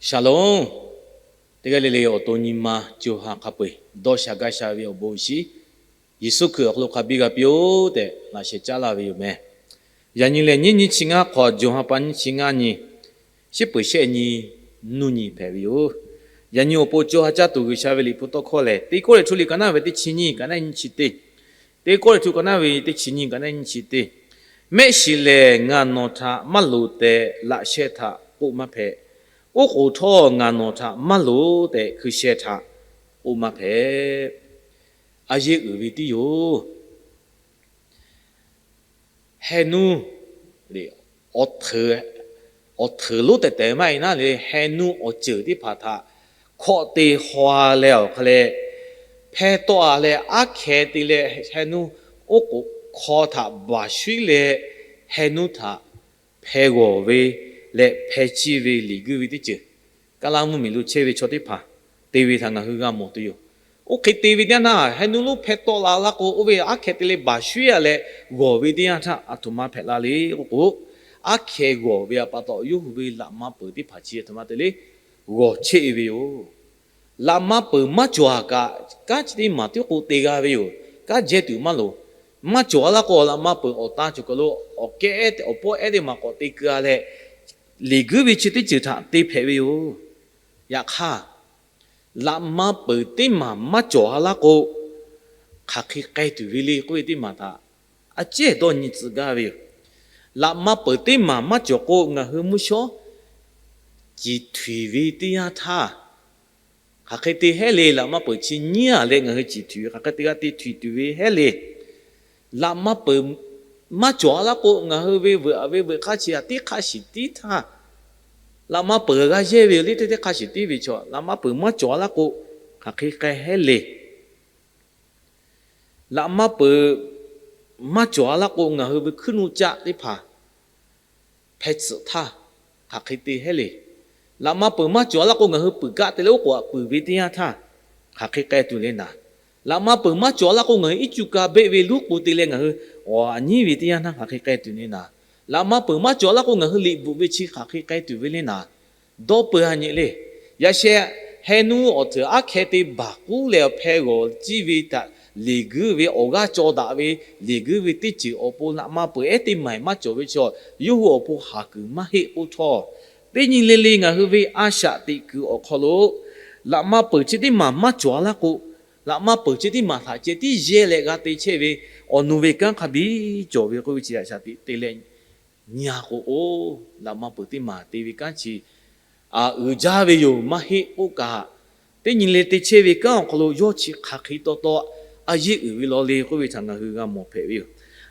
Shalom. Teˇ g'aˇ le le awˬ to nyi ma co ha hk'a peu-eˬ dawˇ sha gaˇ sha ve awˬ bon awˬ shinˉ, Yeˍsuˆ Hkriꞈ awˬ hk'aw lo hk'a biˇ g'a piˇ-oˆ tehꞈ laꞈ sheh caˉ laˇ ve yoˬ meh. Yaꞈ nyi lehˬ, nyiˇ nyi chi ngaˇ hk'awꞈ, June ha pa nyiˇ chi ngaˇ nyi, shiˉ peuˍ shehˆ nyi, nuˇ nyi hpehꞈ ve yoˬ. Yaꞈ nyi awˬ pon co ha caˇ tuˬ G'uiˬsha ve liꞈ hpu tawˇ hkawˇ lehˬ, Teˇ Kawˇrenˍhtuˆ liꞈ ka naˉ ve teˇ chi nyiˇ, ka naˉ nyiˇ chi teˇ, Teˇ Kawˇrenˍhtuˆ ka naˉ ve teˇ chi nyiˇ, ka naˉ nyiˇ chi teˇ. Mehˆ shiˍ lehˬ, ngaˬ nawˬ htaꞈ maˇ loˍ tehꞈ laꞈ sheh htaꞈ k'oˆ maˇ hpehꞈ. Oˉ k'oˍ htawˇ ngaˬ nawˬ htaꞈ maˇ loˍ tehꞈ hkui sheh htaꞈ k'oˆ maˇ hpehꞈ. A yeˇ uiˍ ve tiˉ yoˬ. Heh nuˇ, awˬ htheuꞈ lonˉ tehˬ tehˬ maˇ heˆ naˉ le, heh nuˇ awˬ ceuˬ teˇ hpaˍ htaꞈ hkawꞈ te haw-a leh awˬ hk'a leh, hpeh tawˆ-a leh aˉ hkeh te leh heh nuˇ oˉ k'oˍ hk'aw htaꞈ baˬ shuiˉ leh, heh nuˇ htaꞈ hpeh g'awˬ ve leh hpeh ciˇ ve liꞈ guiˇ ve teˇ ceuˬ, Kaˇ laˇ mvuhˇmiˬ lo chehˇ ve chaw teˇ hpaˍ te ve htaꞈ ngaˬ hui g'a mawˬ tuˬ yoˬ. Oˇ hk'e te ve teˇ yanˇ htaˇ, heh nuˇ lonˉ hpeh tawˆ la laˇ k'o, oˇ ve aˉ hkeh te leh baˬ shuiˉ-a leh g'awˬ ve teˇ yanˇ htaˇ, aˬ htoꞈ ma hpehꞈ la le k'oˆ k'o, aˉ hkeh g'awˬ ve pa taw, yawˇ hui ve laꞈ ma peuˬ teˇ hpaˍ chi aˬ htoꞈ ma te le, g'awˬ cheˆ ve yoˬ. Laꞈ ma peuˬ maˇ cawˬ-a kaꞈ, kanˉ chi teˇ maˬ tiˉ k'o te g'a ve yoˬ. Kanˉ jehˇ tuˬ maˇ loˍ. Maˇ cawˬ-a laˇ k'o, laꞈ ma peuˬ awˬ tan cawˬ kaˬ lo awˬ kehˉ, awˬ pawˆ ehˉ teˇ maˬ k'awꞈ te keu-a leh, liꞈ guiˇ ve chi teˇ ceuˬ htaꞈ te hpehꞈ ve yoˬ. Yaꞈ hk'aˇ, laꞈ ma peuˬ teˇ maˬ maˇ cawˬ-a laˇ k'o, hk'aˬ hk'e k'ai tuˬ ve le k'oˆ ve teˇ maˬ htaꞈ a ciˉ dawˇ nyi tcuh gaˇ ve yoˬ. Laꞈ ma peuˬ teˇ maˬ maˇ cawˬ k'o, ngaˬ hui mvuhˇ shawˉ ciˍ htuiˍ ve teˇ yanˇ htaˇ, hk'aˬ hk'e te hehˉ le. Laꞈ ma peuˬ chi nyiˉ-a leh ngaˬ hui ciˍ htuiˍ ve, hk'aˬ hk'e te g'a te htuiˍ tuˬ ve hehˉ le. Laꞈ ma peuˬ maˇ cawˬ-a laˇ k'o, ngaˬ hui ve veuꞈ-a ve veuꞈ hk'aˇ chi htaꞈ teˇ hk'aˇ shiˍ tiˉ htaˇ, laꞈ ma peuˬ g'a yehˇ ve yoˬ le. Teˇ teˇ hk'aˇ shiˍ tiˉ ve chaw, laꞈ ma peuˬ maˇ cawˬ-a laˇ k'o, hk'aˬ hk'e k'ai hehˉ le. Laꞈ ma peuˬ maˇ cawˬ-a laˇ k'o, ngaˬ hui ve hkuiˉ nuˆ caˆ teˇ hpaˍ hpeh tsuhꞈ htaˇ, hk'aˬ hk'e te hehˉ le. Laꞈ ma peuˬ maˇ cawˬ-a laˇ k'o, ngaˬ hui puiˍ kaˆ te leh oˉ k'oˍ aꞈ puiˍ ve teˇ yanˇ htaˇ, hk'aˬ hk'e k'ai tuˬ le naˍ. Laꞈ ma peuˬ maˇ cawˬ-a laˇ k'o, ngaˬ hui iˉ cuˇ ka beˆ ve luˉ k'oˍ te leh ngaˬ hui awˬ aꞈ nyiˉ ve teˇ yanˇ htaˇ, hk'aˬ hk'e k'ai tuˬ le naˍ. Laꞈ ma peuˬ maˇ cawˬ-a laˇ k'o, ngaˬ hui liꞈ bvuhꞈ ve chi hk'aˬ hk'e k'ai tuˬ ve le naˍ. Dawˇ peu-a nyi le. Yaꞈ sheh, heh nuˇ awˬ hteuꞈ aˉ hkeh te baˬ k'uˉ leh awˬ hpeh g'awˬ ciˇ ve htaꞈ liꞈ guiˇ ve awˬ g'aˇ caw daꞈ ve, liꞈ guiˇ ve teˇ ceuˬ awˬ pon laꞈ ma peuˬ ehˉ teˇ maˬ maˇ cawˬ ve chaw, yawˇ hui awˬ pon haˍ kuiˬ maˇ heˆ k'oˆ htawˇ, teˇ nyi le le ngaˬ hui ve a shaꞈ teꞈ kuiˬ awˬ hk'aw lo laꞈ ma peuˬ chi teˇ maˬ maˇ cawˬ-a laˇ k'o, laꞈ ma peuˬ chi teˇ maˬ htaꞈ ceh tiˉ yehˇ leh g'a te chehˇ ve awˬ nu ve kanˉ hk'a biˇ cawˬ ve k'oˆ ve chi a shaꞈ teꞈ te leh nyi-a k'o, oˬ, laꞈ ma peuˬ teˇ maˬ te ve kanˉ chi aꞈ uiˍ jaˇ ve yoˬ maˇ heˆ k'oˆ kaꞈ, teˇ nyi le te chehˇ ve kanˉ awˬ hk'aw lo yawˇ chi hk'aˬ hk'e taw taw a yeˇ uiˍ ve law le k'oˆ ve htaꞈ ngaˬ hui g'a mawˬ hpehꞈ ve yoˬ.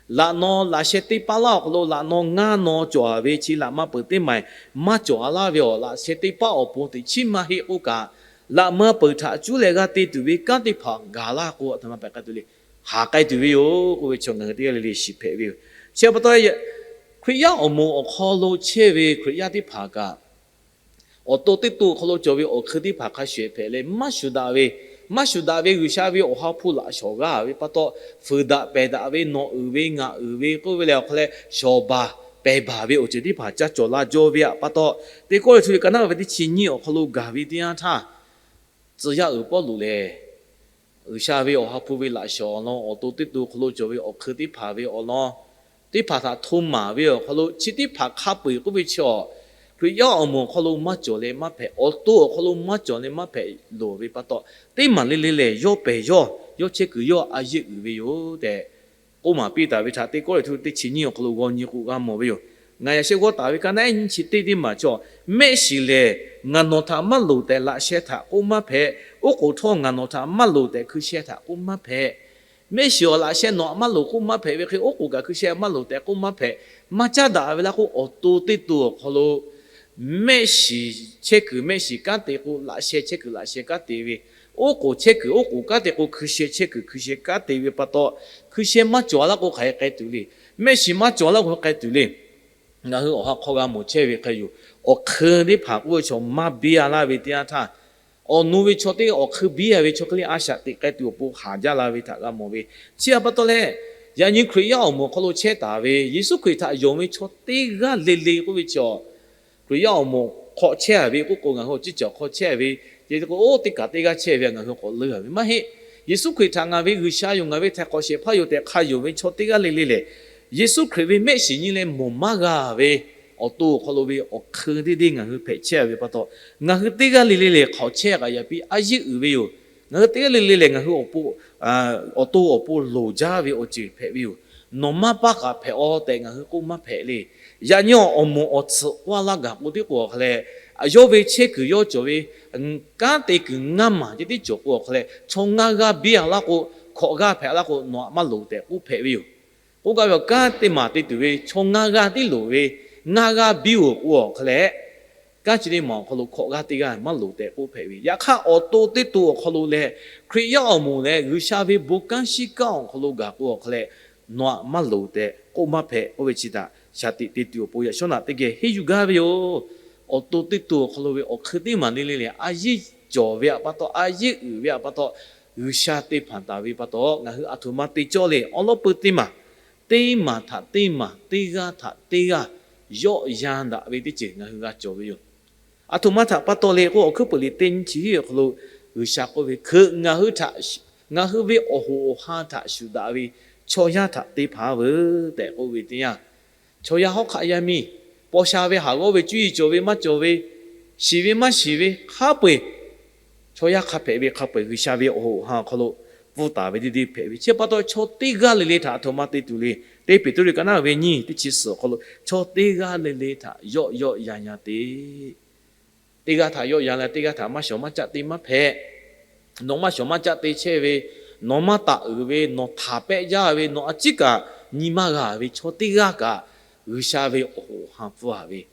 Laꞈ naw laꞈ sheh teˇ paˉ laˇ awˬ hk'aw lo laꞈ naw ngaˇ naw cawˬ-a ve chi laꞈ ma peuˬ teˇ maˬ maˇ cawˬ-a laˇ ve awˬ laꞈ sheh teˇ paˉ awˬ pon teꞈ chiˉ maˇ heˆ k'oˆ kaꞈ, laꞈ ma peuˬ htaꞈ cuˉ leh g'a te tuˬ ve kanˉ teˇ hpaˍ gaˬ laˇ k'o, aˬ htoꞈ ma hpehꞈ k'ai tuˬ le, haˍ k'ai tuˬ ve yoˬ k'oˆ ve chaw ngaˬ hui teˇ g'aˇ le le shiˍ hpehꞈ ve yoˬ. Chi pa taw, Hkriꞈ yaˇ awˬ moˍ awˬ hk'aw lo chehˇ ve Hkriꞈ yaˇ teˇ hpaˍ kaꞈ, awˬ to teˇ to awˬ hk'aw lo cawˬ ve awˬ hk'eun teˇ hpaˍ hk'a shuˍ hpehꞈ leh maˇ shuˍ daꞈ ve, maˇ shuˍ daꞈ ve G'uiˬsha ve awˬ ha hpu laꞈ shawˍ g'aˇ ve pa taw, fuiˍ daꞈ pehˬ daꞈ ve, nawˬ uiˍ ve ngaˬ uiˍ ve k'oˆ ve leh awˬ hk'a leh shawˍ baˬ pehˬ baˬ ve awˬ ceuˬ teˇ hpaˍ ca cawˬ la jaw ve pa taw, Teˇ Kawˇrenˍhtuˆ liꞈ ka naˉ ve teˇ chi nyiˇ awˬ hk'aw lo gaˬ ve teˇ yanˇ htaˇ, tcuh yaˇ uiˍ Pawˇluꞈ lehˬ, G'uiˬsha ve awˬ ha hpu ve laꞈ shawˍ awˬ lawn, awˬ to teˇ to awˬ hk'aw lo cawˬ ve awˬ hk'eun teˇ hpaˍ ve awˬ lawn teˇ hpaˍ htaꞈ hto maˍ ve awˬ hk'aw lo, chi teˇ hpaˍ hk'a peu-eˬ k'oˆ ve chi, Hkriꞈ yaˇ awˬ moˍ awˬ hk'aw lo maˇ cawˬ leh maˇ hpehꞈ, awˬ to awˬ hk'aw lo maˇ cawˬ leh maˇ hpehꞈ loˍ ve pa taw, teˇ maˬ le le lehˬ yawˇ pehˬ yawˇ, yawˇ chehˇ kuiˬ yawˇ a yeˇ uiˍ ve yoˬ tehꞈ k'oˆ maˍ piˇ taˍ ve htaꞈ Teˇ Kawˇrenˍhtuˆ teˇ chi nyiˇ awˬ hk'aw lo g'aw nyi k'o g'a mawˬ ve yoˬ. Ngaˬ yaꞈ sheh g'awˇ taˍ ve ka naˉ nyiˇ chi teˇ teˇ maˬ chaw, mehˆ shiˍ lehˬ ngaˬ nawˬ htaꞈ maˇ loˍ tehꞈ laꞈ sheh htaꞈ k'oˆ maˇ hpehꞈ. Oˉ k'oˍ htawˇ ngaˬ nawˬ htaꞈ maˇ loˍ tehꞈ hkui sheh htaꞈ k'oˆ maˇ hpehꞈ. Mehˆ shiˍ awˬ laꞈ sheh nawˬ htaꞈ maˇ loˍ k'oˆ maˇ hpehꞈ ve hk'e, oˉ k'oˍ kaꞈ hkui sheh maˇ loˍ tehꞈ k'oˆ maˇ hpehꞈ. Maˇ caˉ daꞈ ve laˇ k'o, awˬ to teˇ to awˬ hk'aw lo mehˆ shiˍ chehˇ kuiˬ mehˆ shiˍ kanˉ te k'o, laꞈ sheh chehˇ kuiˬ laꞈ sheh kanˉ te ve, oˉ k'oˍ chehˇ kuiˬ oˉ k'oˍ kanˉ te k'o, hkui sheh chehˇ kuiˬ hkui sheh kanˉ te ve pa taw, hkui sheh maˇ cawˬ-a laˇ k'o hk'aˬ hk'e k'ai tuˬ le. Mehˆ shiˍ maˇ cawˬ-a laˇ k'o hk'aˬ hk'e k'ai tuˬ le. Ngaˬ hui awˬ ha hk'aw g'a mawˬ chehˇ ve hk'e yoˬ. Awˬ hk'eun teˇ hpaˍ k'oˆ ve chaw maˇ biˇ-a laˇ ve teˇ yanˇ htaˇ, awˬ nu ve chaw teˇ awˬ hk'eun biˇ-a ve chaw hk'e le a shaꞈ teꞈ k'ai tuˬ awˬ pon haˍ jaˇ la ve htaꞈ g'a mawˬ ve. Chi htaꞈ pa taw leh, yaꞈ nyi Hkriꞈ yaˇ awˬ moˍ hk'aw lo chehˇ taˍ ve Yeˍsuˆ Hkriꞈ htaꞈ yonˍ ve chaw teˇ g'aˇ le le k'oˆ ve chi, Hkriꞈ yaˇ awˬ moˍ hk'awꞈ chehˇ ve k'oˆ k'o, ngaˬ hui awˬ ciˉ cawˬ hk'awꞈ chehˇ ve, ce k'o, oˇ teˇ kaꞈ teˇ g'aˇ chehˇ ve ngaˬ hui k'awꞈ leuˉ ve maˇ heˆ. Yeˍsuˆ Hkriꞈ htaꞈ ngaˬ ve G'uiˬsha yoˬ, ngaˬ ve htaiˍ hk'awꞈ shehˍ hpaˇ yoˬ tehꞈ hk'a yonˍ ve chaw teˇ g'aˇ le le lehˬ, Yeˍsuˆ Hkriꞈ ve mehˆ shiˍ nyi leh mawˬ maˇ g'a ve awˬ to awˬ hk'aw lo ve awˬ hk'eun teˇ deˇ ngaˬ hui hpehꞈ chehˇ ve pa taw, ngaˬ hui teˇ g'aˇ le le lehˬ hk'awꞈ chehˇ kaꞈ yaꞈ piˇ a yeˉ uiˍ ve yoˬ. Ngaˬ hui teˇ g'aˇ le le lehˬ ngaˬ hui awˬ to awˬ pon loˍ jaˇ ve awˬ ceuˬ hpehꞈ ve yoˬ. Nawˬ maˇ paˇ kaꞈ hpehꞈ-aw tehꞈ ngaˬ hui k'oˆ maˇ hpehꞈ le. Yaꞈ nyi awˬ moˍ awˬ tsuhꞈ k'oˆ laˇ gaˬ k'o teˇ k'o awˬ hk'a leh, yawˇ ve chehˇ kuiˬ yawˇ cawˬ ve kanˉ te kuiˬ ngaˇ maˬ ceh tiˉ cawˬ k'o awˬ hk'a leh, chaw ngaˇ g'aˇ biˇ-a laˇ k'o, hkawꞈ g'aˇ hpehꞈ laˇ k'o, nawˬ htaꞈ maˇ loˍ tehꞈ k'oˆ hpehꞈ ve yoˬ. K'oˆ gaˇ ve awˬ kanˉ teˇ maˬ te tuˬ ve chaw ngaˇ g'aˇ tiˉ loˍ ve, ngaˇ g'aˇ biˇ-oˬ k'o awˬ hk'a leh, kanˉ chi teˇ maˬ awˬ hk'aw lo hkawꞈ g'aˇ teˇ g'aˇ maˇ loˍ tehꞈ k'oˆ hpehꞈ ve. Yaꞈ hk'aˇ, awˬ to teˇ to awˬ hk'aw lo lehˬ, Hkriꞈ yaˇ awˬ moˍ leh G'uiˬsha ve bon kanˉ shiˉ kanˉ awˬ hk'aw lo gaˬ k'o awˬ hk'a leh, nawˬ htaꞈ maˇ loˍ tehꞈ k'oˆ maˇ hpehꞈ. Oˇ ve chi htaꞈ shaˍ tiꞈ te tuˬ awˬ pon yaꞈ shawˉ naꞈ teˇ geh henˇ yuˬ gaˇ ve yoˬ. Awˬ to teˇ to awˬ hk'aw lo ve awˬ hk'eun teˇ maˬ le le lehˬ, a yeˉ cawˬ ve pa taw, a yeˉ uiˍ ve pa taw, G'uiˬsha te hpanˍ taˍ ve pa taw, ngaˬ hui aˬ htoꞈ ma te cawˇ le. Awˬ lawn peu teˇ maˬ, teˇ maˬ htaꞈ teˇ maˬ, teˇ g'aˇ htaꞈ teˇ g'aˇ yawˆ yan daꞈ ve teˇ ceuˬ ngaˬ hui g'a cawˬ ve yoˬ. Aˬ htoꞈ ma htaꞈ pa taw le k'o, awˬ hkuiˉ peuˬ liꞈ teˇ nyiˇ chi hiˉ awˬ hk'aw lo G'uiˬsha k'oˆ ve, Hkeuꞈ ngaˬ hui htaꞈ, ngaˬ hui ve awˬ hoꞈ awˬ han htaꞈ shuˍ daꞈ ve chaw yaˇ htaꞈ te hpanˍ veuˬ tehꞈ k'oˆ ve teˇ yanˇ, chaw yaˇ hawˉ hk'aˆ yaˇ miˇ paw sha ve haˍ g'awˇ ve cuˇ yiˍ cawˬ ve maˇ cawˬ ve, shiˍ ve maˇ shiˍ ve hk'a peu-eˬ, chaw yaˇ hk'a hpehꞈ ve hk'a peu-eˬ G'uiˬsha ve awˬ hoꞈ awˬ han awˬ hk'aw lo pfuhˇ taˍ ve teˇ deˇ hpehꞈ ve. Chi pa taw, chaw teˇ g'aˇ le le htaꞈ aˬ htoꞈ ma te tuˬ le. Teˇ Peˍtruˆ liꞈ ka naˉ ve nyiˇ teˇ chi suhˍ awˬ hk'aw lo, chaw teˇ g'aˇ le le htaꞈ yawˆ yawˆ yan yan te. Teˇ g'aˇ htaꞈ yawˆ yan leh teˇ g'aˇ htaꞈ maˇ shawˍ maˇ caˆ te maˇ hpehꞈ. Nawˬ maˇ shawˍ maˇ caˆ te chehˇ ve, nawˬ maˇ taˍ uiˍ ve, nawˬ htaꞈ pehˆ jaˇ ve, nawˬ a ciˉ kaꞈ nyi maˇ g'a ve chaw teˇ g'aˇ kaꞈ, G'uiˬsha ve awˬ hoꞈ awˬ han pfuhˇ a ve,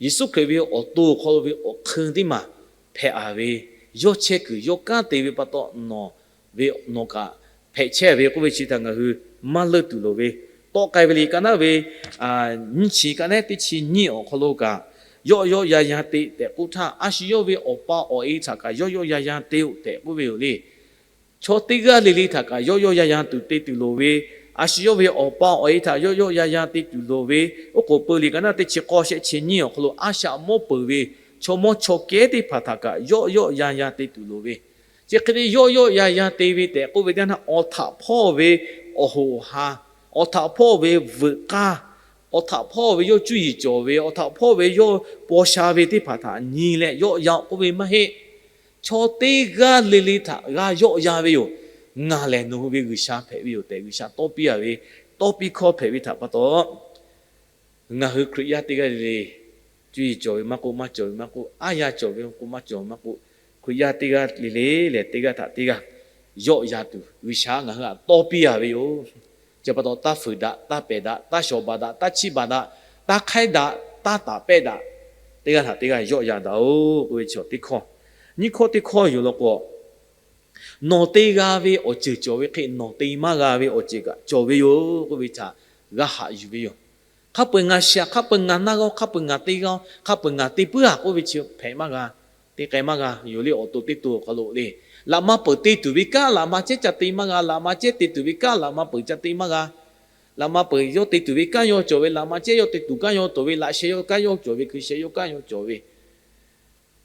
Yeˍsuˆ Hkriꞈ ve awˬ to awˬ hk'aw lo ve awˬ hk'eun teˇ maˬ hpehꞈ a ve, yawˇ chehˇ kuiˬ yawˇ kanˉ te ve pa taw, nawˬ ve nawˬ kaꞈ hpehꞈ chehˇ ve k'oˆ ve chi htaꞈ ngaˬ hui maˇ leuˇ tuˬ loˍ ve, tawˆ k'ai ve liꞈ ka naˉ ve nyiˇ chi ka naˉ teˇ chi nyiˇ awˬ hk'aw lo kaꞈ, yawˆ yawˆ yan yan te tehꞈ k'oˆ htaˇ, a shu yawˇ ve awˬ pa awˬ e htaꞈ kaꞈ yawˆ yawˆ yan yan te-oˬ tehꞈ k'oˆ ve yoˬ le. Chaw teˇ g'aˇ le le htaꞈ kaꞈ yawˆ yawˆ yan yan tuˬ te tuˬ loˍ ve, a shu yawˇ ve awˬ pa awˬ e htaꞈ yawˆ yawˆ yan yan te tuˬ loˍ ve, oˉ k'oˍ peu liꞈ ka naˉ teˇ chi k'awˇ shehˆ chi nyiˇ awˬ hk'aw lo a shaꞈ mawˇ peuˬ ve chaw mawˇ chaw kehˉ teˇ hpaˍ htaꞈ kaꞈ yawˆ yawˆ yan yan te tuˬ loˍ ve, chi hk'e te yawˆ yawˆ yan yan te ve tehꞈ k'oˆ ve teˇ yanˇ, awˬ htaꞈ hpawˇ ve awˬ hoꞈ awˬ han, awˬ htaꞈ hpawˇ ve veuꞈ k'aˇ, awˬ htaꞈ hpawˇ ve yawˇ cuˇ yiˍ cawˬ ve, awˬ htaꞈ hpawˇ ve yawˇ paw sha ve teˇ hpaˍ htaꞈ nyi leh yawˆ yan k'oˆ ve maˇ heˆ. Chaw teˇ g'aˇ le le htaꞈ g'a yawˆ yan ve yoˬ. Ngaˬ lehˬ nawˬ hui ve G'uiˬsha hpehꞈ ve yoˬ tehꞈ, G'uiˬsha tawˇ piˇ a ve, tawˇ piˇ hkawˇ hpehꞈ ve htaꞈ pa taw, ngaˬ hui Hkriꞈ yaˇ teˇ g'aˇ le le, cuˇ yiˍ cawˬ ve maˇ k'oˆ, maˇ cawˬ ve maˇ k'oˆ, aˉ yaˇ cawˬ ve k'o maˇ cawˬ maˇ k'oˆ, Hkriꞈ yaˇ teˇ g'aˇ le le lehˬ, teˇ g'aˇ htaꞈ teˇ g'aˇ yawˆ yan tuˬ G'uiˬsha ngaˬ hui htaꞈ tawˇ piˇ a ve yoˬ. Chi pa taw, taˇ fuiˍ daꞈ, taˇ pehˬ daꞈ, taˇ shawˍ baˬ daꞈ, taˇ chiˇ baˬ daꞈ, taˇ hk'aiˉ daꞈ, taˇ taˍ pehˆ daꞈ, teˇ g'aˇ htaꞈ teˇ g'aˇ yawˆ yan daꞈ-oˬ k'oˆ ve chi teˇ hkawˇ. Nyiˇ hkawˇ teˇ hkawˇ yoˬ law k'o, nawˬ te g'a ve awˬ ceuˬ cawˬ ve hk'e, nawˬ te maˇ g'a ve awˬ ceuˬ kaꞈ cawˬ ve yoˬ k'oˆ ve htaꞈ g'a haꞈ yuˬ ve yoˬ. Hk'a peu-eˬ ngaˬ shiˍ-a, hk'a peu-eˬ ngaˬ na g'a, hk'a peu-eˬ ngaˬ te g'a, hk'a peu-eˬ ngaˬ te puiˉ-a k'oˆ ve chi hpehꞈ maˇ g'a, te k'ai maˇ g'a yoˬ le. Awˬ to teˇ to awˬ hk'aw lo le, laꞈ ma peuˬ te tuˬ ve kanˉ laꞈ ma cehˉ ca te maˇ g'a, laꞈ ma cehˉ te tuˬ ve kanˉ laꞈ ma peuˬ ca te maˇ g'a. Laꞈ ma peuˬ yawˇ te tuˬ ve kanˉ yawˇ cawˬ ve, laꞈ ma cehˉ yawˇ te tuˬ kanˉ yawˇ cawˬ ve, laꞈ sheh yawˇ kanˉ yawˇ cawˬ ve, hkui sheh yawˇ kanˉ yawˇ cawˬ ve,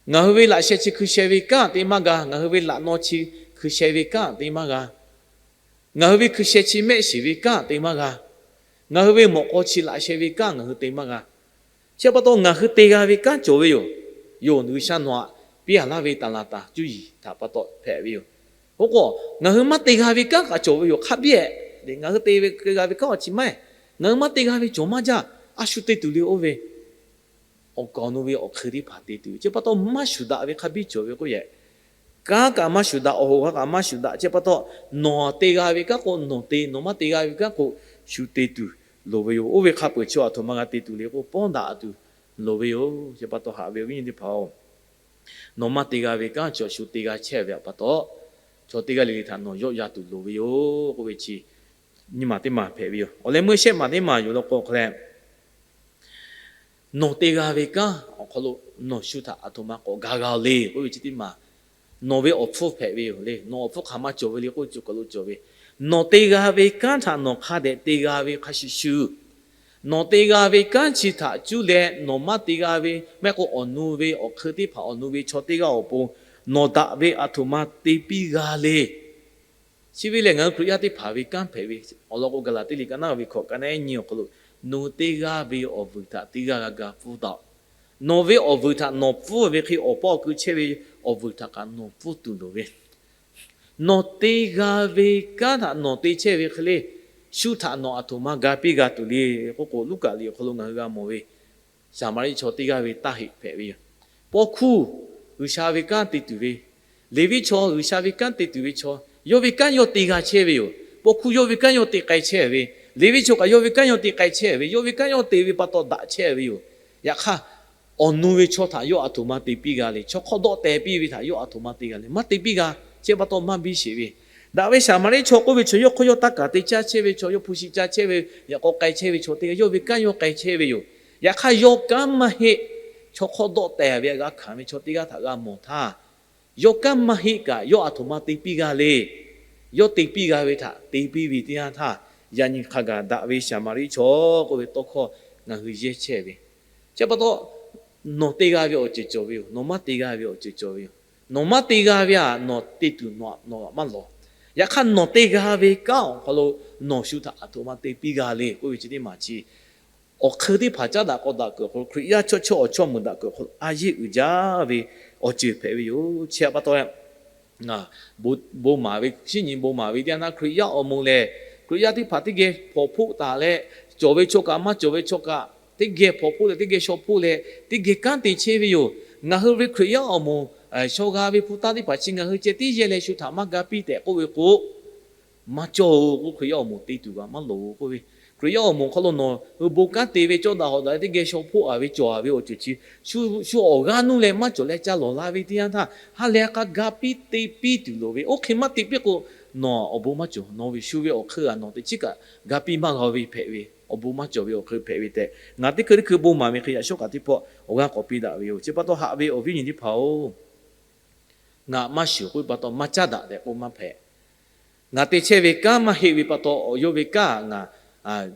ngaˬ hui ve laꞈ sheh chi hkui sheh ve kanˉ te maˇ g'a, ngaˬ hui ve laꞈ naw chi hkui sheh ve kanˉ te maˇ g'a. Ngaˬ hui ve hkui sheh chi mehˆ shiˍ ve kanˉ te maˇ g'a. Ngaˬ hui ve mawꞈ k'aw chi laꞈ sheh ve kanˉ ngaˬ hui te maˇ g'a. Chi pa taw ngaˬ hui te g'a ve kanˉ cawˬ ve yoˬ. Yoˬ, G'uiˬsha nawˬ htaꞈ piˇ-a laˇ ve taˍ laˍ taˍ cuˇ yiˍ htaꞈ pa taw hpehꞈ ve yoˬ. Oˇ k'o, ngaˬ hui maˇ te g'a ve kanˉ kaꞈ cawˬ ve yoˬ. Hk'a biˇ-ehˍ, ngaˬ hui te ve g'a ve kanˉ awˬ chi maˇ heˆ. Ngaˬ hui maˇ te g'a ve cawˬ maˇ jaˇ. A shu te tuˬ le oˇ ve awˬ kaˍ awˬ nu ve awˬ hk'eun teˇ hpaˍ te tuˬ ve chi pa taw maˇ shuˍ daꞈ ve hk'a biˇ cawˬ ve k'oˆ yehˬ. Kanˉ kaꞈ maˇ shuˍ daꞈ, awˬ hoꞈ g'a kaꞈ maˇ shuˍ daꞈ. Chi pa taw nawˬ te g'a ve kanˉ k'o nawˬ te, nawˬ maˇ te g'a ve kanˉ k'o shu te tuˬ loˍ ve yoˬ. Oˇ ve hk'a peu-eˬ chi aˬ htoꞈ ma g'a te tuˬ le k'o, pawˇ daꞈ tuˬ loˍ ve yoˬ. Chi pa taw haꞈ ve awˬ viˉ nyi teˇ hpaˍ-oˬ, nawˬ maˇ te g'a ve kanˉ chaw shu te g'a chehˇ ve pa taw, chaw teˇ g'aˇ le le htaꞈ nawˬ yawˆ yan tuˬ loˍ ve yoˬ k'oˆ ve chi nyi maˬ teˇ maˬ hpehꞈ ve yoˬ. Awˬ leh meuˇ shehˆ maˬ teˇ maˬ yoˬ law k'o hk'a leh, nawˬ te g'a ve kanˉ awˬ hk'aw lo nawˬ shu htaꞈ aˬ htoꞈ ma k'awꞈ ga g'a-oˬ le k'oˆ ve chi teˇ maˬ, nawˬ ve awˬ hpfuhˇ hpehꞈ ve yoˬ le. Nawˬ awˬ hpfuhˇ hk'aˬ ma cawˬ ve le k'oˆ ve chi kaˬ lo cawˬ ve, nawˬ te g'a ve kanˉ htaꞈ nawˬ hk'a dehꞈ te g'a ve hk'a shuˍ shuˍ, Nawˬ te g'a ve kanˉ chi htaꞈ cuˇ leh nawˬ maˇ te g'a ve, maˇ heˆ k'o awˬ nu ve awˬ hk'eun teˇ hpaˍ, awˬ nu ve chaw teˇ g'aˇ awˬ pon nawˬ daꞈ ve aˬ htoꞈ ma te piˇ g'a le. Chi ve lehˬ, ngaˬ hui Hkriꞈ yaˇ teˇ hpaˍ ve kanˉ hpehꞈ ve awˬ lawn k'o, Gaˍlaˍtiˆ liꞈ ka naˉ ve hkawꞈ ka naˉ nyi awˬ hk'aw lo, nu teˇ g'aˇ ve awˬ vuiˬ htaꞈ teˇ g'aˇ g'a ga pfuhˇ taˍ-oꞈ. Nawˬ ve awˬ vuiˬ htaꞈ nawˬ pfuhˇ ve hk'e, awˬ paw awˬ ku chehˇ ve awˬ vuiˬ htaꞈ kaꞈ nawˬ pfuhˇ tuˬ loˍ ve, nawˬ te g'a ve kanˉ htaꞈ nawˬ te chehˇ ve hk'e le, shu htaꞈ nawˬ aˬ htoꞈ ma ga piˇ g'a tuˬ le k'oˆ k'o, Luˉkaꞈ liꞈ awˬ hk'aw lo ngaˬ hui g'a mawˬ ve Saˍmaˍriˆ chaw teˇ g'aˇ ve taˇ heˆ hpehꞈ ve yoˬ. Paw hkuˇ G'uiˬsha ve kanˉ te tuˬ ve, Leˍviˆ chaw G'uiˬsha ve kanˉ te tuˬ ve chaw, yawˇ ve kanˉ yawˇ te g'a chehˇ ve yoˬ. Paw hkuˇ yawˇ ve kanˉ yawˇ te k'ai chehˇ ve, Leˍviˆ chaw kaꞈ yawˇ ve kanˉ yawˇ te k'ai chehˇ ve, yawˇ ve kanˉ yawˇ te ve pa taw daꞈ chehˇ ve yoˬ. Yaꞈ hk'aˇ, awˬ nu ve chaw htaꞈ yawˇ aˬ htoꞈ ma te piˇ g'a le. Chaw hk'awˇ dawˆ teh piˇ ve htaꞈ yawˇ aˬ htoꞈ ma te g'a le. Maˇ te piˇ g'a. Chi pa taw maˇ biˇ sheˍ ve, daꞈ ve Saˍmaˍriˆ chaw k'oˆ ve chaw yawˇ hk'oˆ yawˇ taˇ kaˍ te caˇ chehˇ ve chaw, yawˇ hpu shi caˇ chehˇ ve, yaꞈ k'aw k'ai chehˇ ve chaw teˇ g'aˇ, yawˇ ve kanˉ yawˇ k'ai chehˇ ve yoˬ. Yaꞈ hk'aˇ, yawˇ kanˉ maˇ heˆ, chaw hk'awˇ dawˆ teh ve g'a hkanˍ ve chaw teˇ g'aˇ htaꞈ g'a mawˬ htaˇ, yawˇ kanˉ maˇ heˆ kaꞈ yawˇ aˬ htoꞈ ma te piˇ g'a le. Yawˇ te piˇ g'a ve htaꞈ te piˇ ve teˇ yanˇ htaˇ, yaꞈ nyi hk'a gaˬ daꞈ ve Saˍmaˍriˆ chaw k'oˆ ve tawˇ hkawˇ ngaˬ hui yehˇ chehˇ ve, chi pa taw nawˬ te g'a ve awˬ ceuˬ cawˬ ve yoˬ. Nawˬ maˇ te g'a ve awˬ ceuˬ cawˬ ve yoˬ. Nawˬ maˇ te g'a ve htaꞈ nawˬ te tuˬ nawˬ htaꞈ maˇ lawˬ. Yaꞈ hk'aˇ, nawˬ te g'a ve kanˉ awˬ hk'aw lo nawˬ shu htaꞈ aˬ htoꞈ ma te piˇ g'a le k'oˆ ve chi teˇ maˬ chi, awˬ hk'eun teˇ hpaˍ caˉ daꞈ k'aw daꞈ kuiˬ awˬ hk'aw lo, Hkriꞈ yaˇ chawˇ chawˇ awˬ chawˇ meuꞈ daꞈ kuiˬ awˬ hk'aw lo a yeˇ uiˍ jaˇ ve awˬ ceuˬ hpehꞈ ve yoˬ. Chi pa taw, ngaˬ bon maˍ ve, shinˉ nyi bon maˍ ve teˇ yanˇ htaˇ, Hkriꞈ yaˇ awˬ moˍ lehˬ, Hkriꞈ yaˇ teˇ hpaˍ teˇ geh hpawnˬ hpoˆ taˍ leh, cawˬ ve chaw kaꞈ maˇ cawˬ ve chaw kaꞈ teˇ geh hpawnˬ hpoˆ leh, teˇ geh shaw hpoˆ leh, teˇ geh kanˉ te chehˇ ve yoˬ. Ngaˬ hui ve Hkriꞈ yaˇ awˬ moˍ shaw g'a ve hpu taˇ teˇ hpaˍ chi ngaˬ hui ceh tiˉ yehˇ leh shu htaꞈ maˇ ga piˇ tehꞈ k'oˆ ve k'o, maˇ cawˬ-oˬ k'o, Hkriꞈ yaˇ awˬ moˍ te tuˬ kaꞈ maˇ loˍ k'oˆ ve, Hkriꞈ yaˇ awˬ moˍ hk'aw lo nawˬ hui bon kanˉ te ve cawˇ daꞈ hawꞈ daꞈ leh teˇ geh shaw hpoˆ a ve cawˬ a ve awˬ ceuˬ chi, shu awˬ g'aˇ nuˇ leh maˇ cawˬ leh ca lawˬ la ve teˇ yanˇ htaˇ, ha leh a k'a ga piˇ te piˇ tuˬ loˍ ve. Oˇ hk'e maˇ te piˇ k'o, nawˬ awˬ bon maˇ cawˬ. Nawˬ ve shu ve awˬ hk'eun a nawˬ teꞈ chiˉ kaꞈ ga piˇ maˇ g'a ve hpehꞈ ve, awˬ bon maˇ cawˬ ve awˬ hk'eun hpehꞈ ve tehꞈ, ngaˬ teˇ hkui teˇ hkui bon maˍ ve hk'e yaꞈ shawˉ kaꞈ teˇ pawˆ awˬ g'aˇ k'awꞈ piˇ daꞈ ve yoˬ. Chi pa taw haꞈ ve awˬ viˉ nyi teˇ hpaˍ-oˬ, ngaˬ maˇ shuˍ k'oˆ ve pa taw maˇ caˉ daꞈ tehꞈ k'oˆ maˇ hpehꞈ. Ngaˬ te chehˇ ve kanˉ maˇ heˆ ve pa taw, awˬ yawˇ ve kanˉ ngaˬ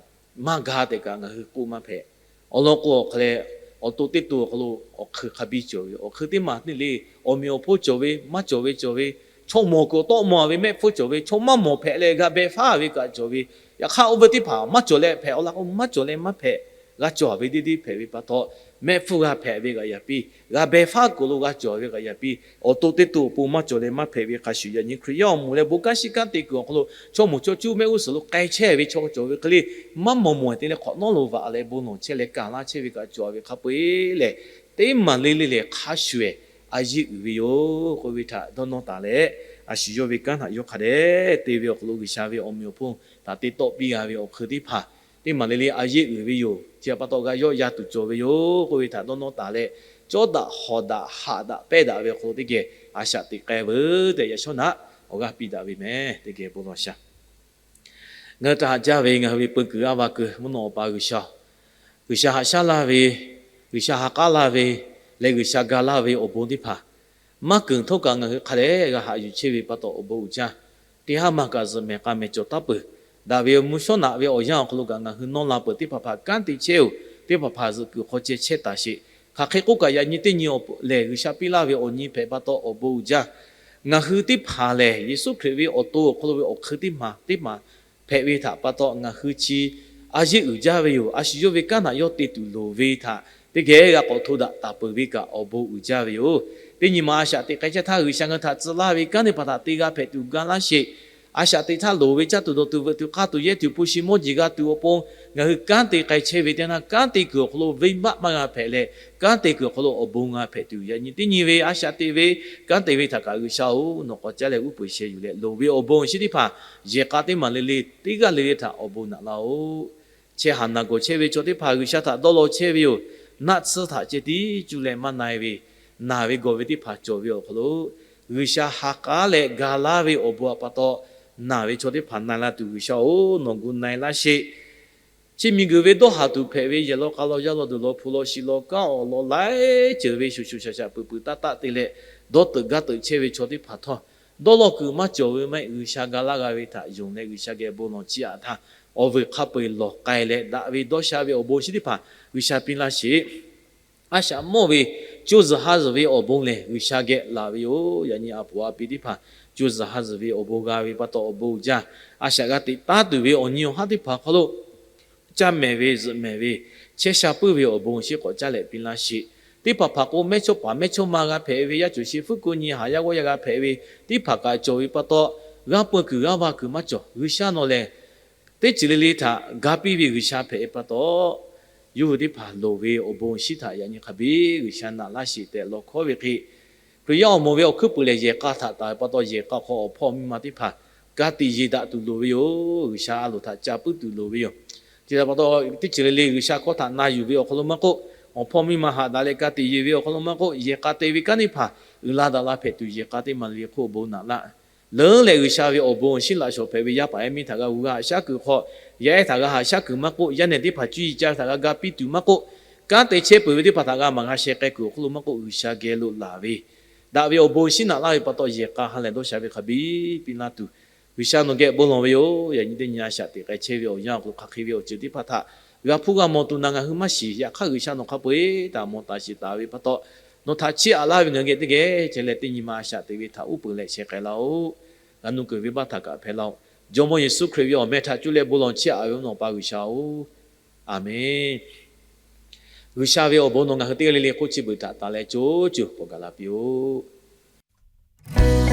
maˇ ga tehꞈ kaꞈ ngaˬ hui k'oˆ maˇ hpehꞈ. Awˬ lawn k'o, awˬ hk'aw leh awˬ to teˇ to awˬ hk'aw lo awˬ hk'eun hk'a biˇ cawˬ ve, awˬ hk'eun teˇ maˬ teˇ le, awˬ meꞈ awˬ hponˇ cawˬ ve, maˇ cawˬ ve cawˬ ve, chaw mawˬ kuiˬ tawˆ mawˬ ve mehˆ hpfuhˇ cawˬ ve, chaw maˇ mawˬ hpehꞈ leh g'a beh faˉ ve kaꞈ cawˬ ve. Yaꞈ hk'aˇ, oˇ ve teˇ hpaˍ maˇ cawˬ leh hpehꞈ, awˬ lawn k'o maˇ cawˬ leh maˇ hpehꞈ, g'a cawˬ ve deˇ deˇ hpehꞈ ve pa taw, mehˆ hpfuhˇ g'a hpehꞈ ve kaꞈ yaꞈ piˇ, g'a beh faˉ kuiˬ lo g'a cawˬ ve kaꞈ yaꞈ piˇ, awˬ to teˇ to awˬ pon maˇ cawˬ leh maˇ hpehꞈ ve hk'a shuˍ, yaꞈ nyi Hkriꞈ yaˇ awˬ moˍ leh bon kanˉ shiˉ kanˉ te kuiˬ awˬ hk'aw lo chaw mawˬ chaw cuˇ mehˆ g'uˇ suhˍ lo k'ai chehˇ ve chaw cawˬ ve hk'e le, maˇ mawˬ mawˬ te leh hk'awꞈ nawˉ lo vaꞈ leh bon lawˬ chehˇ leh kanˍ laˇ chehˇ ve kaꞈ cawˬ ve hk'a peu-eˬ lehˬ, teˇ maˬ le le lehˬ hk'a shuˍ-eˬ a yeˇ uiˍ ve yoˬ k'oˆ ve htaꞈ dawˇ nawˇ taˍ leh, a shu yawˇ ve kanˉ htaꞈ yawˇ hk'a dehꞈ te ve awˬ hk'aw lo G'uiˬsha ve awˬ meꞈ awˬ hponˇ htaꞈ te tawˆ piˇ g'a ve awˬ hk'eun teˇ hpaˍ, teˇ maˬ le le a yeˇ uiˍ ve yoˬ. Chi pa taw g'a yawˆ yan tuˬ cawˬ ve yoˬ k'oˆ ve htaꞈ dawˇ nawˇ taˍ leh, cawˇ daꞈ hawˍ daꞈ haꞈ daꞈ pehnˇ daꞈ ve awˬ hk'aw lo teˇ geh a shaꞈ teꞈ k'ai veuˬ tehꞈ yaꞈ shawˉ naꞈ awˬ g'aˇ piˇ daꞈ ve meh. Teˇ geh bon lawˬ shaˍ. Ngaˬ hui htaꞈ haꞈ jaˇ ve ngaˬ hui ve peu kuiˬ a va kuiˬ mvuhˇ naw awˬ pa G'uiˬsha-oˬ, G'uiˬsha haꞈ shaˉ laˇ ve, G'uiˬsha ha k'aˉ laˇ ve, leh G'uiˬsha ga laˇ ve awˬ bon teˇ hpaˍ maˇ keunˍ htawˇ kaꞈ ngaˬ hui hk'a dehꞈ g'a haꞈ yuˬ chehˇ ve pa taw awˬ bon uiˍ jaˇ. Teˇ haˉ maˬ kaꞈ zuhꞈ mehˍ k'a mehˍ cawˬ taˉ peuˬ. Daꞈ ve mvuhˇ shawˉ naꞈ ve awˬ yanˇ awˬ hk'aw lo kaꞈ ngaˬ hui nawˇ la peuˬ teˇ hpaˍ hpaˍ kanˉ te chehˇ-oˬ, teˇ hpaˍ hpaˍ zuhꞈ kuiˬ hk'aw ceh chehˇ taˍ sheˍ. Hk'aˬ hk'e k'oˆ kaꞈ yaꞈ nyi teˇ nyi lehˬ G'uiˬsha piˇ laˇ ve awˬ nyi hpehꞈ pa taw awˬ bon uiˍ jaˇ. Ngaˬ hui teˇ hpaˍ lehˬ Yeˍsuˆ Hkriꞈ ve awˬ to awˬ hk'aw lo ve awˬ hk'eun teˇ maˬ teˇ maˬ hpehꞈ ve htaꞈ pa taw ngaˬ hui chi a yeˇ uiˍ jaˇ ve yoˬ. A shu yawˇ ve kanˉ htaꞈ yawˇ te tuˬ loˍ ve htaꞈ teˇ geh g'a k'awꞈ hto daꞈ taˍ peuˬ ve kaꞈ awˬ bon uiˍ jaˇ ve yoˬ. Teˇ nyi ma a shaꞈ teꞈ k'ai caˇ htaˇ G'uiˬsha ngaˬ hui htaꞈ tcuh laˇ ve kanˉ teˇ hpaˍ htaꞈ te g'a hpehꞈ tuˬ ga laˇ sheˍ. A shaꞈ teꞈ htaˇ loˍ ve caˇ tuˬ dawˬ tuˬ veuꞈ tuˬ k'a tuˬ yehˇ tuˬ hpu shi mawˇ jeˬ g'a tuˬ awˬ pon ngaˬ hui kanˉ te k'ai chehˇ ve teˇ yanˇ, kanˉ te kuiˬ awˬ hk'aw lo venˇbaˆ maˇ g'a hpehꞈ leh, kanˉ te kuiˬ awˬ hk'aw lo awˬ bon g'a hpehꞈ tuˬ yaꞈ nyi teˇ nyi ve a shaꞈ teꞈ ve kanˉ te ve htaꞈ kaꞈ G'uiˬsha-oˬ, nawˬ k'awꞈ caˉ leh uˉ peunˍ sheh yuˬ leh loˍ ve awˬ bon chi teˇ hpaˍ yehˬ k'a teˇ maˬ le le teˇ g'aˇ le le htaꞈ awˬ bon naꞈ laˇ-oˬ. Chehˇ haˍ naˬ gawˬ chehˇ ve chaw teˇ hpaˍ G'uiˬsha htaꞈ dawˇ law chehˇ ve yoˬ. Naˆ tsuhˇ htaꞈ ceh tiˉ cuˇ leh maˇ na-e ve, naˬ ve gawˬ ve teˇ hpaˍ cawˬ ve awˬ hk'aw lo, G'uiˬsha ha k'aˉ leh ga laˇ ve awˬ bon htaꞈ pa taw naˬ ve chaw teˇ hpaˍ na-e la tuˬ G'uiˬsha-oˬ, nawˬ gu na-e laˇ sheˍ. Chi miˬguiˬ ve dawˇ haˍ tuˬ hpehꞈ ve yehˬ law k'a law yaˇ law duˬ law hpu law shi law kanˉ awˬ lawn laiˉ ceuˬ ve shuˍ shuˍ shaˍ shaˍ peuˬ peuˬ taˆ taˆ te leh dawˇ teuꞈ gaˇ teuꞈ chehˇ ve chaw teˇ hpaˍ htawˇ, dawˇ law kuiˬ maˇ cawˬ ve maˇ heˆ, G'uiˬsha ga laˇ g'a ve htaꞈ yonˍ leh G'uiˬsha geh bon lawˬ chiˇ aꞈ htaˇ, awˬ vuiˬ hk'a peu-eˬ lawˬ k'ai leh, daꞈ ve dawˇ sha ve awˬ bon awˬ shinˉ teˇ hpaˍ G'uiˬsha piˇ laˇ sheˍ. A shaꞈ mawˇ ve co zuhˬ ha zuhˬ ve awˬ bon lehˬ, G'uiˬsha geh laˬ ve yoˬ. Yaꞈ nyi a poˍ a pi teˇ hpaˍ co zuhˬ ha zuhˬ ve awˬ bon g'a ve pa taw, awˬ bon uiˍ jaˇ. A shaꞈ g'a teꞈ taˉ tuˬ ve awˬ nyi awˬ haˉ teˇ hpaˍ hk'aw lo caˇ mehˍ ve, zuhꞈ mehˍ ve, chehˇ sha puiˉ ve awˬ bon awˬ shinˉ k'awꞈ caˇ leh piˇ laˇ sheˍ. Teˇ hpaˍ hpaˍ k'o, mehˇchawˇpaˍ mehˇchawˇma g'a hpehꞈ ve, yaˇ cawˬ shi fuˉ ko nyi haˍ yaˇ g'awˇ yaˇ g'a hpehꞈ ve, teˇ hpaˍ kaꞈ cawˬ ve pa taw, g'aˇ peu kuiˬ g'aˇ va kuiˬ maˇ cawˬ. G'uiˬsha nawˬ lehˬ, teˇ ceuˬ le le htaꞈ ga piˇ ve G'uiˬsha hpehꞈ ve pa taw, yawˇ hui teˇ hpaˍ loˍ ve awˬ bon awˬ shinˉ htaꞈ yaꞈ nyi hk'a biˇ G'uiˬsha naꞈ laˇ sheˍ tehꞈ lawˬ hkawˉ ve hk'e, Hkriꞈ yaˇ awˬ moˍ ve awˬ hkuiˉ puiˍ lehˬ, yehˬ k'a htaꞈ taˍ ve pa taw, yehˬ k'a hk'aw awˬ hpawˇ miˇ ma teˇ hpaˍ ka tiꞈ yeˬ daꞈ tuˬ loˍ ve yoˬ. G'uiˬsha a loˍ htaꞈ ca puiˉ tuˬ loˍ ve yoˬ. Chi htaꞈ pa taw, teˇ ceuˬ le le G'uiˬsha hkawˇ htaꞈ na yuˬ ve awˬ hk'aw lo maˇ k'oˆ, awˬ hpawˇ miˇ ma haꞈ daꞈ leh ka tiꞈ yeˬ ve awˬ hk'aw lo maˇ k'oˆ, yehˬ k'a te ve kanˉ teˇ hpaˍ uiˍ la daꞈ la hpehꞈ tuˬ, yehˬ k'a teˇ maˬ le hk'oˆ awˬ bon naꞈ laˇ. Leuˉ leh G'uiˬsha ve awˬ bon awˬ shinˉ laꞈ shawˍ hpehꞈ ve yaˇ paˍ yaˇ miˇ htaꞈ g'a gu g'a shaˉ kuiˬ hk'aw, yaˇ ehˉ htaꞈ g'a haꞈ shaˉ kuiˬ maˇ k'oˆ, yaˇ nehˬ teˇ hpaˍ cuˇ yiˍ caˇ ve htaꞈ g'a ga piˇ tuˬ maˇ k'oˆ, kanˉ te chehˇ peuˬ ve teˇ hpaˍ htaꞈ g'a maˍ g'a sheh k'ai kuiˬ awˬ hk'aw lo maˇ k'oˆ, G'uiˬsha geh lo laˬ ve, daꞈ ve awˬ bon awˬ shinˉ naꞈ laˇ ve pa taw, yehˬ k'a ha lehˬ dawˇ sha ve hk'a biˇ piˇ laˇ tuˬ, G'uiˬsha nawˬ geh bon lawˬ ve yoˬ. Yaꞈ nyi teˇ nyi a shaꞈ teꞈ k'ai chehˇ ve awˬ yanˇ awˬ hk'aw lo hk'aˬ hk'e ve awˬ ceuˬ teˇ hpaˍ htaꞈ g'a hpuˇ g'a mawˬ tuˬ naˍ ngaˬ hui maˇ shiˍ. Yaꞈ hk'aˇ, G'uiˬsha nawˬ hk'a peu-eˬ htaꞈ mawˬ taˍ shiˍ taˍ ve pa taw, nawˬ htaꞈ chiˇ aꞈ laˇ ve ngaˬ hui geh teˇ geh chehˇ leh, teˇ nyi ma a shaꞈ teꞈ ve htaꞈ uˉ peunˍ leh sheh k'ai laˇ-oˆ. G'a nuˇ keunˍ ve baˆ htaꞈ kaꞈ hpehꞈ laˇ-oˆ. Jawˇmawˇ Yeˍsuˆ Hkriꞈ ve awˬ meh htaꞈ cuˇ leh bon lawˬ chiˇ aꞈ ve Awˬ pa G'uiˬsha-oˬ, Aˍmenˇ. G'uiˬsha ve awˬ bon nawˬ ngaˬ hui teˇ g'aˇ le le hk'oˆ chi beuꞈ htaꞈ taˍ leh co cuˬ k'awꞈ gaˬ la piˇ-oˆ.